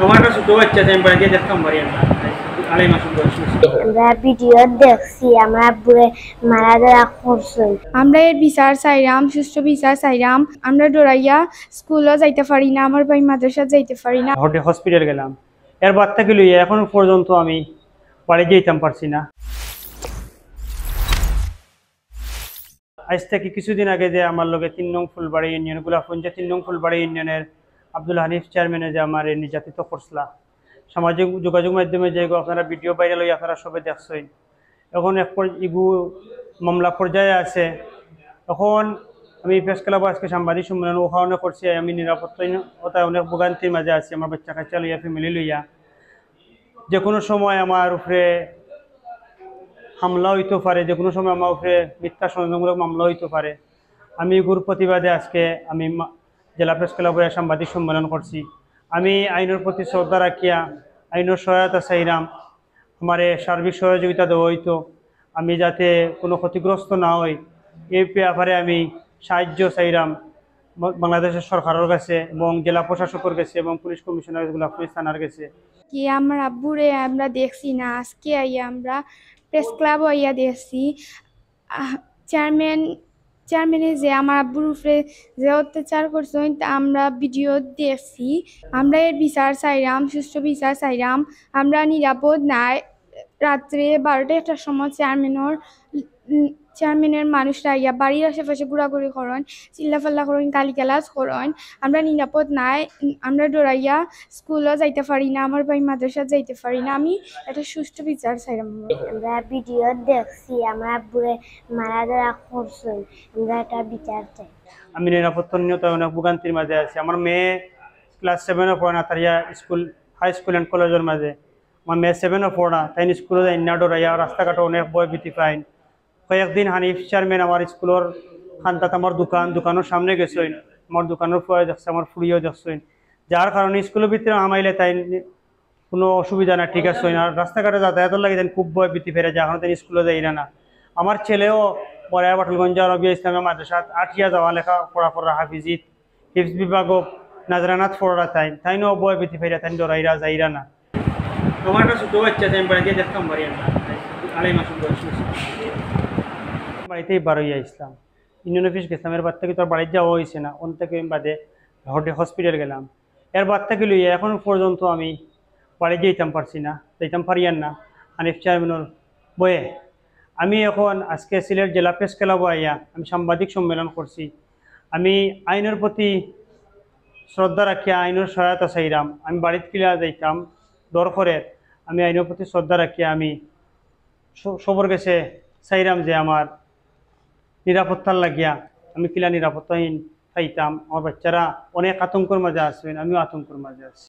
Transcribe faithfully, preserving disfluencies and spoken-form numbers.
আমার একটা ছোট বাচ্চা আছে, আমি বাড়িত গিয়া দেখতাম পারি না। আড়াই মাস বয়স হয়েছে। আমরা ভিডিও দেখছি, আমার আব্বুরে মারা ধরা করছইন। আমরা এর বিচার চাইরাম, সুষ্ঠু বিচার চাইরাম। আমরা ডরাইয়া স্কুলও যাইতে পারি না, আমার ভাই মাদ্রাসাত যাইতে পারি না। হসপিটাল গেলাম, এর বাদ থাকি লইয়া এখন পর্যন্ত আমি বাড়ি যাইতাম পারছি না। আজ থাকি কিছুদিন আগে যে আমার লগে তিন নং ফুলবাড়ি ইউনিয়ন, গোলাপগঞ্জ তিন নং ফুলবাড়ি ইউনিয়নের আব্দুল হানিফ চেয়ারম্যানে যে আমারে নির্যাতিত করছলা, সামাজিক যোগাযোগ মাধ্যমে যে আপনারা ভিডিও ভাইরাল হই, আপনারা সবে দেখছইন। এখন এক পর-, ইগু মামলা পর্যায়ে আছে। এখন আমি প্রেস ক্লাব আজকে সাংবাদিক সম্মেলন ওখানে করছি, আমি নিরাপত্তাহীনতায় অনেক ভোগান্তির মাঝে আছি, আমার বাচ্চা কাচ্চা লইয়া, ফ্যামিলি লইয়া। যে কোনো সময় আমার উপরে হামলা হইতে পারে, যে কোনো সময় আমার উপরে মিথ্যা ষড়যন্ত্রমূলক মামলা হইতে পারে। আমি এগুর প্রতিবাদে আজকে আমি মা-, জেলা প্রেস ক্লাবে সাংবাদিক সম্মেলন করছি। আমি আইনের প্রতি শ্রদ্ধা রাখিয়া আইনের সহায়তা চাইরাম, আমারে সার্বিক সহযোগিতা দেওয়া হইতো, আমি যাতে কোনো ক্ষতিগ্রস্ত না হই, এই ব্যাপারে আমি সাহায্য চাইরাম বা-, বাংলাদেশের সরকারের কাছে এবং জেলা প্রশাসকের কাছে এবং পুলিশ কমিশনার গোলাপগঞ্জ থানার কাছে। কি আমার আব্বুরে আমরা দেখছি না, আজকে আইয়া আমরা প্রেস ক্লাব আইয়া দেখছি। আহ, চেয়ারম্যান, চেয়ারম্যানে যে আমার আব্বুর উপরে যে অত্যাচার করছইন, তা আমরা ভিডিও দেখছি। আমরা এর বিচার চাইরাম, সুষ্ঠু বিচার চাইরাম। আমরা নিরাপদ নাই। রাত্রে বারোটা একটার সময় চেয়ারম্যানর, উম, চেয়ারম্যানের মানুষরা আইয়া বাড়ির আশেপাশে ঘোরাঘুরি করইন, চিল্লাফাল্লা করইন, গালিগালাজ করইন। আমরা নিরাপদ নাই। উম, আমরা ডরাইয়া স্কুলও যাইতে পারি না, আমার ভাই মাদ্রাসাত যাইতে পারি না। আমি একটা সুষ্ঠু বিচার চাইরাম। আমরা ভিডিও দেখছি, আমার আব্বুরে মারা ধরা করছইন, আমরা একটা বিচার চাই। আমি নিরাপত্তাহীনতায় অনেক ভোগান্তির মাঝে আছি। আমার মেয়ে ক্লাস সেভেনে পড়ে, নাতারিয়া স্কুল, হাই স্কুল অ্যান্ড কলেজের মাঝে। আমার মেয়ে সেভেনে পড়ে, তাই স্কুলে যাইন না, ডরাইয়া রাস্তাঘাটে অনেক ভয় ভীতি পাইন। কয়েকদিন হানিফ চেয়ারম্যান আমার স্কুলের কান্দাত আমার দোকান, দোকানের সামনে গেছইন, আমার দোকানের ফুয়ায় দেখছে, আমার ফুড়িও দেখছইন, যার কারণে স্কুলের ভিতরে হামাইলে তাই কোনো অসুবিধা না, ঠিক আছে। আর রাস্তাঘাটে যাতায়াতের লাগি তাই খুব ভয় ভীতি পাইরা, যার কারণে তাই স্কুলে যাইরা না। আমার ছেলেও পড়ে বাটুলগঞ্জ আরবিয়া ইসলামিয়া মাদ্রাসাত আটিয়া যাওয়া, লেখাপড়া করা, হাফিজিত, হিফজ বিভাগ, নাজরানাত পড়া, তাই তাইনও ভয় ভীতি পাইরা, তাই ডরাইরা যাইরা না। আমার একটা ছোট বাচ্চা আছে, আমি বাড়িত গিয়া দেখতাম পারি না। আড়াই মাস বয়স হয়েছে। বাড়িতেই বার হইয়া ইসলাম, ইউনিয়ন অফিস গেছিলাম, এর বাদ থাকি তো আর বাড়িত যাওয়া হইছে না। অন থাকি আমি বাদে হসপিটাল গেলাম। এর বাদ থাকি লইয়া এখন পর্যন্ত আমি বাড়ি যাইতাম পারছি না, যাইতাম পারিয়ার না, হানিফ চেয়ারম্যানর ভয়ে। আমি এখন আজকে সিলেট জেলা প্রেস ক্লাবো আইয়া আমি সাংবাদিক সম্মেলন করছি। আমি আইনের প্রতি শ্রদ্ধা রাখিয়া আইনের সহায়তা চাইরাম। আমি বাড়িত কিলা যাইতাম ডর করে, আমি আইনের প্রতি শ্রদ্ধা রাখিয়া আমি স-, সবর গেছে চাইরাম যে আমার নিরাপত্তার লাগিয়া আমি কিলা নিরাপত্তাহীন থাইতাম। আমার বাচ্চারা অনেক আতঙ্কর মাঝে আছইন, আমিও আতঙ্কর মাঝে আছি।